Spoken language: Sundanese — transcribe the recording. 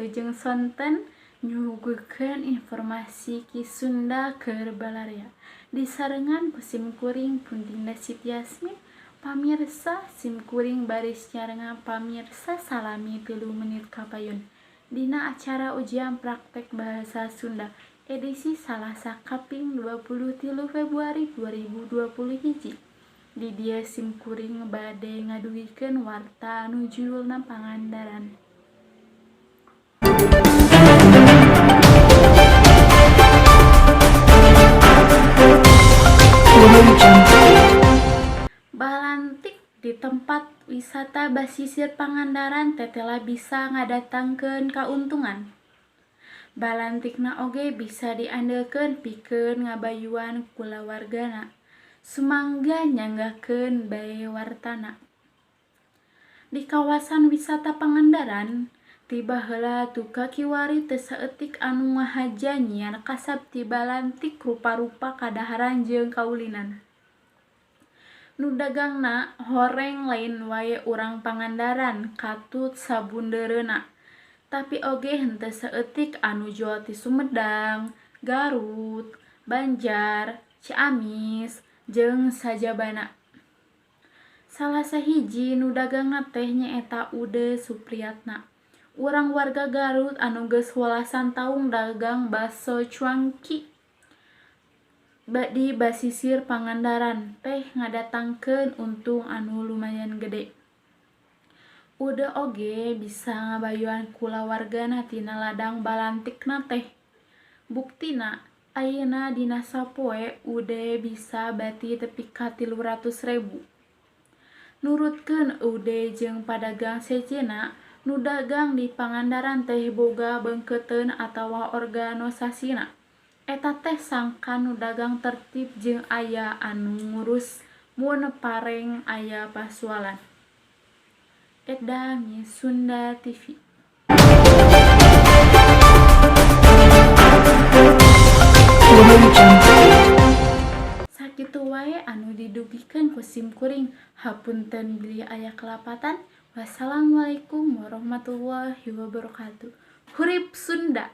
Wilujeng sonten nyuguhkeun informasi Ki Sunda keur balarea. Disarengan ku sim kuring Puntinda Siti Yasmin. Pamirsa, sim kuring baris nyarengan pamirsa salami 3 menit kapayun. Dina acara ujian praktek bahasa Sunda edisi Salasa kaping 23 Februari 2021. Di dieu sim kuring bade ngadugikeun warta anu judulna Pangandaran. Balantik di tempat wisata basisir Pangandaran tetela bisa ngadatangkeun kauntungan. Balantikna oge bisa diandelkeun pikeun ngabayuan kulawargana. Sumangga nyanggakeun bae wartana. Di kawasan wisata Pangandaran, ti baheula duka kiwari teu saeutik anu ngahaja nyiar kasab ti balantik rupa-rupa kadaharan jeung kaulinan. Nu dagangna horeng lain wae urang Pangandaran katut sabundeureunnana, tapi oge henteu saeutik anu jual ti Sumedang, Garut, Banjar, Ciamis, jeung sajabana. Salah sahiji nu dagangna teh nyaeta Ude Supriyatna, urang warga Garut anu geus welasan taun dagang baso cuanki di basisir Pangandaran teh ngadatangkeun untung anu lumayan gede. Ude oge bisa ngabayuan kulawargana tina ladang balantikna teh. Buktina, ayeuna dina sapoe Ude bisa bati tepi ka 300 rebu. Nurutkeun Ude jeung padagang sejenna, nu dagang di Pangandaran teh boga beungkeuteun atawa organisasina. Eta teh sangkan nu dagang tertib jeung aya anu ngurus mun pareng aya pasualan. Edda Miss Sunda TV. Sakitu wae anu didugikeun ku sim kuring, hapunten bilih aya kalepatan. Wassalamualaikum warahmatullahi wabarakatuh. Hurip Sunda.